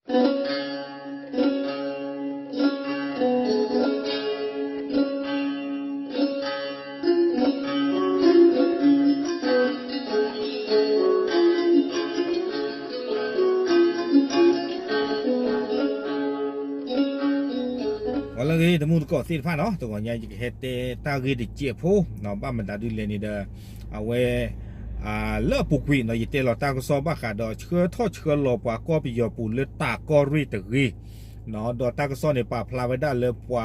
ပှၤလၢအဂ့ၤ တမူတကိးသ့ၣ်တဖၣ်နီၤ, တဂီၤညါယကဟဲတဲတၢ်ဂ့ၢ်တစဲးဖိနီၤ, ဘၣ်မတၤဒ်လဲၣ်န့ၣ်ဒီး အဝဲ လၢအပူၤကွံာ်နီၤ ယတဲလီၤတၢ်ကစီၣ်ဘၣ်ဃးဒီး ဆှၢထီၣ်ဆှၢလီၤပှၤကီၢ်ပယီၤပူၤလၢတၢးကီၢ်ရ့ၣ်တဂ့ၤနီၤ, ဒီးတၢ်ကစီၣ်န့ၣ် ပာ်ဖျါဝဲဒၣ်လၢပှၤ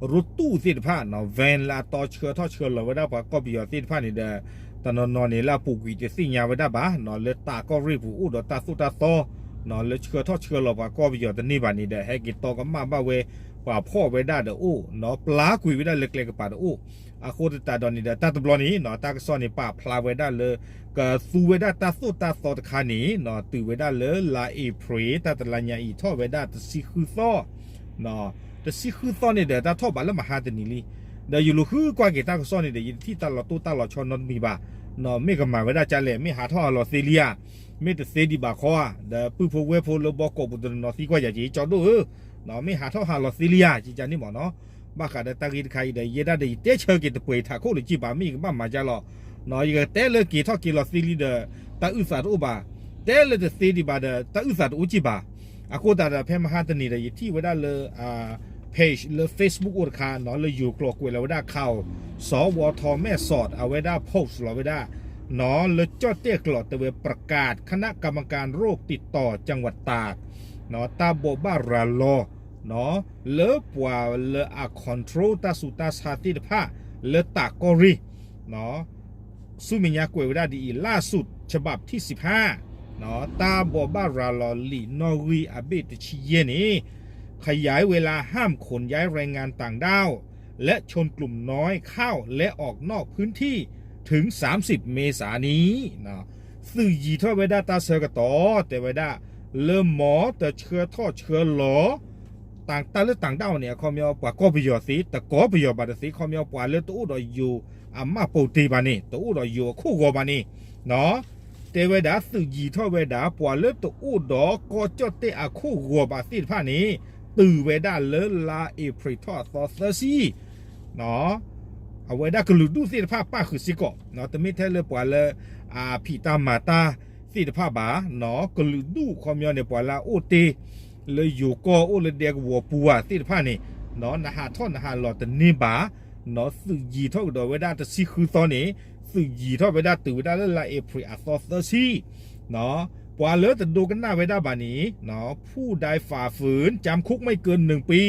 ရူတူၢ်သ့ၣ်တဖၣ်နီၤ, van လၢအတီဆှၢထီၣ်ဆှၢလီၤဝဲဒၣ်ပှၤကီၢ်ပယီၤသ့ၣ်တဖၣ်န့ၣ်ဒီး တနီၤနီၤန့ၣ် လၢအပူၤကွံာ်တသ့ၣ်ညါဝဲဒၣ်ဘၣ်နီၤ, လၢတၢးကီၢ်ရ့ၣ်ပူၤအိၣ်ဒီးတၢ်သိၣ်တၢ်သီနီၤ, လၢဆှၢထီၣ်ဆှၢလီၤပှၤကီၢ်ပယီၤတန့ၢ်ဘၣ်န့ၣ်ဒီး ဟဲက့ၤတီကမၣ်ဘၣ်ဝဲ ပှၤဖီၣ်ဝဲဒၣ်တအိၣ်နီၤ, ပျၢ်ကွံာ်ဝဲဒၣ်လၢကျဲကပၤတအိၣ်. အဃိသတးဒီးန့ၣ်ဒီး တၢ်တဘျီန့ၣ်နီၤ တၢ်ကစီၣ်န့ၣ် ပာ်ဖျါဝဲဒၣ်လၢ ကသူဝဲဒၣ်တၢ်သိၣ်တၢ်သီတခါန့ၣ်နီၤ, တုၤဝဲဒၣ်လၢလါအ့ဖြ့ၣ် တၢ်တလါညါအံၤထီၣ်ဝဲဒၣ်တဆံဃုသီ တဆံဃုသီန့ၣ်ဒီး တၢ်ထီၣ်ဘးလၢမဟါတနံၤလံ. ဒီးယလူၤဃုကွၢ်က့ၤတၢ်ကစီၣ်န့ၣ်ဒီး ယတထံၣ်တၢ်လီၤတိၢ်တၢ်လီၤဆီနီတမံၤဘၣ်. မ့ၢ်ကမၤဝဲဒၣ်ကလဲၣ်, မ့ၢ်ဟးထီၣ်ဟးလီၤသ့လံဧါ, မ့ၢ်တသ့ဒံးဘၣ်ခီဧါ, ဒီးပုၢ်ဖိဝဲၢ်ဖိလၢဘီကီးပူၤတနီၤနီၤသံကွၢ်ယၤက့ၤ ကၠီဒိၣ်ဧၢ, မ့ၢ်ဟးထီၣ်ဟးလီၤသ့လံဧါ, ကကန့ၣ်မ့ၢ်နီၤ. ဘၣ်ဃးဒီးတၢ်ဂ့ၢ်တခါအံၤဒီး ယဲဒၣ်ဒီး ယတဲဆၢက့ၤတပှဲၤထးခိၣ်လၢၤက့ၤဘၣ်, မ့ၢ်ယကဘၣ်မၤကလဲၣ်, ယကတဲလၢက့ၤထီၣ်က့ၤလီၤသ့လံဒီး တၢ်အုၣ်သးတအိၣ်ဘၣ်, တဲလၢတသ့ဒံးဘၣ်ဒီး တၢ်အုၣ်သးတအိၣ်က့ၤဘၣ်. အဃိသတးဒီး ဖဲမဟါတနံၤဒီး ယထံၣ်ဝဲဒၣ်လၢ page လၢ Facebook အိၣ်တခါနီၤ, လၢယိၤကျိာ်ကွဲးလီၤဝဲဒၣ် ခးအီၤ စီၤဝီၤထီၣ်မဲၣ်စီး အဝဲဒၣ် post လီၤဝဲဒၣ် နီၤ, လၢကၠီၣ်တဲၣ်ကျိာ်တဲဝဲ ประกาศคณะกรรมการโรคติดต่อจังหวัดตาก နီၤ, တၢ်ဘိးဘၣ်ရၤလီၤ နီၤ, လၢပှၤလၢအ control တၢ်ဆူးတၢ်ဆါသ့ၣ်တဖၣ် လၢတၢးကီၢ်ရ့ၣ် နီၤ, ဆူမဲာ်ညါကွဲးဝဲဒၣ်ဒ်အံၤ ล่าสุด ฉบับที่สิบห้า နီၤ, တၢ်ဘိးဘၣ်ရၤလီၤလံာ်နီၣ်ဂံၢ်အဘ့ၣ်တဆံယဲၢ်န့ၣ် ขยายเวลาห้ามขนย้ายแรงงานต่างด้าว และชนกลุ่มน้อยเข้าและออกนอกพื้นที่ ถึง สามสิบ เมษายน နီၤ, သုးယံၤထီၣ်ဝဲဒၣ်တၢ်ဆၢကတီၢ် တဲဝဲဒၣ် လၢမ်တဆှၢထီၣ်ဆှၢလီၤ တၢ်လၢတၢင်ဒၣ်အီၤန့ၣ် အခီပညီ ပှၤကီၢ်ပယီၤသ့ တကီၢ်ပယီၤဘၣ်တသ့ အခီပညီ ပှၤလၢတအိၣ်ဒီးယိၤအမှတ်ပုံတင်ဘၣ်န့ၣ် တအိၣ်ဒီးယိၤအခိၣ်ဂီၤဘၣ်န့ၣ် နီၤ, တဲဝဲဒၣ် သုးယံၤထီၣ်ဝဲဒၣ် ပှၤလၢတအိၣ်ဒီးကီၢ်ကၠီၣ်တဲၣ်အခိၣ်ဂီၤဘၣ်သ့ၣ်တဖၣ်န့ၣ် တုၤဝဲဒၣ်လၢလါအ့ဖြ့ၣ်ထီၣ်အသီသၢဆံ နီၤ, အဝဲဒၣ်ကလုာ်ဒူၣ်သ့ၣ်တဖၣ်ပၣ်ဃုာ်စ့ၢ်ကီး နီၤ, တမ့ၢ်ထဲလၢပှၤလၢ အဖံးတၢ်မၤတၢ်သ့ၣ်တဖၣ်ဘၣ် နီၤ, ကလုာ်ဒူၣ်အခီပညီန့ၣ် ပှၤလၢအအိၣ်တ့ၢ် လၢယိၤကီၢ်အိၣ်လၢဒဲကဝီၤပူၤဧါသ့ၣ်တဖၣ်န့ၣ် နီၤ, နဟးထီၣ်နဟးလီၤတန့ၢ်ဘၣ် နီၤ, သုးယံၤထီၣ်ကဒီးဝဲဒၣ်တဆံဃုသီန့ၣ် သုးယံၤထီၣ်ဝဲဒၣ်တုၤဝဲဒၣ်လၢလါအ့ဖြ့ၣ်အသီသၢဆံ နီၤ, ပှၤလၢတဒိကနၣ်ဝဲဒၣ်ဘၣ်န့ၣ် နီၤ, ผู้ใดฝ่าฝืน จำคุกไม่เกินหนึ่งปี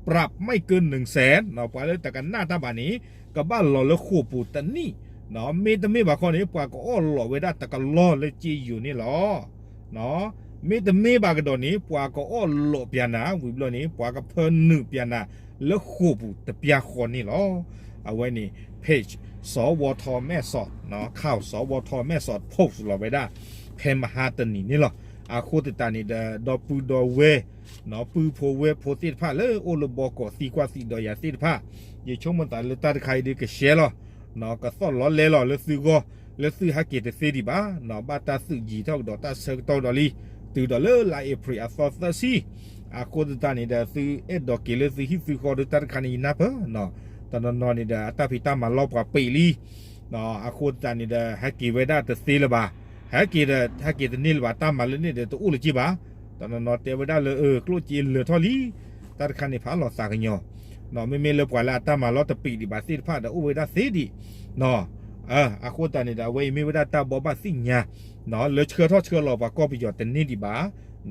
ปรับไม่เกินหนึ่งแสน နီၤ, ပှၤလၢတကနၣ်တၢ်ဘၣ်န့ၣ် ကဘၣ်လီၤလၢဃိာ်ပူၤတနံၣ် နီၤ, မ့တမ့ၢ်ဘၣ်ခီန့ၣ် ပှၤကအီၣ်လိးဝဲဒၣ်တကလီၢ်လၢစ့ယိၤန့ၣ်လီၤ. နီၤ, မ့တမ့ၢ်ဘၣ်ကဒီးန့ၣ် ပှၤကအီၣ်လိးပျးနၤ ဝံၤဘျီန့ၣ် ပှၤကဖၢနုာ်ပျးနၤလၢဃိာ်ပူၤတပျၢ်ဃီန့ၣ်လီၤ. အဝဲန့ၣ် page စီၤဝီၤထီၣ်မဲၣ်စီး နီၤ, ခးအီၤ စီၤဝီၤထီၣ်မဲၣ်စီး post လီၤဝဲဒၣ် ဖဲမဟါတနံၤန့ၣ်လီၤ. အဃိသတးန့ၣ်ဒီး ဒီပုၢ်ဒီဝဲၢ် နီၤ, ပုၢ်ဖိဝဲၢ်ဖိသ့ၣ်တဖၣ်လၢအိၣ်လၢဘီကီးသံကွၢ်သံဒီးယၤသ့ၣ်တဖၣ်, ယဆိကမိၣ်သးလၢတၢ်တခါအံၤဒုးကရှဲလီၤ, နီၤ, ကသီၣ်လီၤလဲလီၤလၢသုဂီၢ်, လၢသုဟဲက့ၤတသ့ဒံးဘၣ်, နီၤ, ဘၣ်တၢ်သုးယံၤထီၣ်ကဒီးတၢ်ဆၢကတီၢ်ဒီးလံ, တုၤဒီးလၢလါအ့ဖြ့ၣ်အသီသၢဆံ, အဃိသတးန့ၣ်ဒီး သုအဲၣ်ဒိးက့ၤလၢသုဟံၣ်သုဃီဒီးတၢ်တခါန့ၣ် ယနၢ်ပၢၢ်, နီၤ, တနီၤနီၤန့ၣ်ဒီး အတၢ်ဖံးတၢ်မၤလီပှၤပံးလံ နီၤ, အဃိသတးန့ၣ်ဒီး ဟဲက့ၤဝဲဒၣ်တသ့လၢၤဘၣ်, ဟဲက့ၤဒီး ဟဲက့ၤတန့ၢ်လၢၤဘၣ်, တၢ်မၤလၢန့ၣ်ဒီးတအိၣ်လၢၤက့ၤဘၣ်, တနီၤနီၤတဲဝဲဒၣ်လၢ အၢ ကျိၣ်စ့လၢာ်ထီၣ်လံ, တၢ်တခါန့ၣ်ဖးလီၤသးကညီၤ, နီၤ, မ့မ့ၢ်လၢပှၤလၢအတၢ်မၤလီတပံးဒံးဘၣ်သ့ၣ်တဖၣ်ဒီးအိၣ်ဝဲဒၣ်သ့ဒံး, နီၤ, အဃိသတးန့ၣ်ဒီး အဝဲအံၤမ့ၢ်ဝဲဒၣ်တၢ်ဘိးဘၣ်သ့ၣ်ညါ, နီၤ, လၢဆှၢထီၣ်ဆှၢလီၤပှၤကီၢ်ပယီၤတန့ၢ်ဒံးဘၣ်, နီ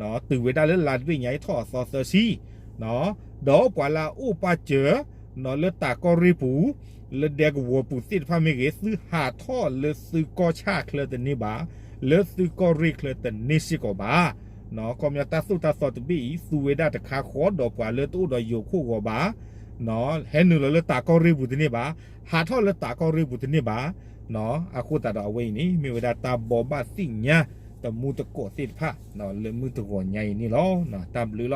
ၤ, တုၤဝဲဒၣ်လၢလါတဘ့ၣ်ညါအံၤထီၣ်အသီသၢဆံ, နီၤ, ဒီးပှၤလၢအအိၣ်ပာ်စၢၤ နီၤ, လၢတၢးကီၢ်ရ့ၣ်ပူၤ, လၢဒဲကဝီၤပူၤသ့ၣ်တဖၣ်မ့ၢ်ဂ့ၤ, သုဟးထီၣ်လၢသုကီၢ်ဆၣ်ချၢတန့ၢ်ဘၣ်, လၢသုကီၢ်ရ့ၣ်ချၢတန့ၢ်စ့ၢ်ကီးဘၣ်, နီၤ, ခီပညီတၢ်သိၣ်တၢ်သီတဘ့ၣ်အံၤ သူဝဲဒၣ်တခါဃီဒီးပှၤလၢတအိၣ်ဒီးယိၤခိၣ်ဂီၤဘၣ်, နီၤ, ဟဲနုာ်လီၤလၢတၢးကီၢ်ရ့ၣ်ပူၤတန့ၢ်ဘၣ်, ဟးထီၣ်လၢတၢးကီၢ်ရ့ၣ်ပူၤတန့ၢ်ဘၣ်, နီၤ, အဃိသတးဒီးအဝဲအံၤန့ၣ် မ့ၢ်ဝဲဒၣ်တၢ်ဘိးဘၣ်သ့ၣ်ညါ တမူတကိးသ့ၣ်တဖၣ် နီၤ, လၢမုၢ်တဂီၤညါအံၤန့ၣ်လီၤ, နီၤ, တၢ်ဘျုးလီၤ.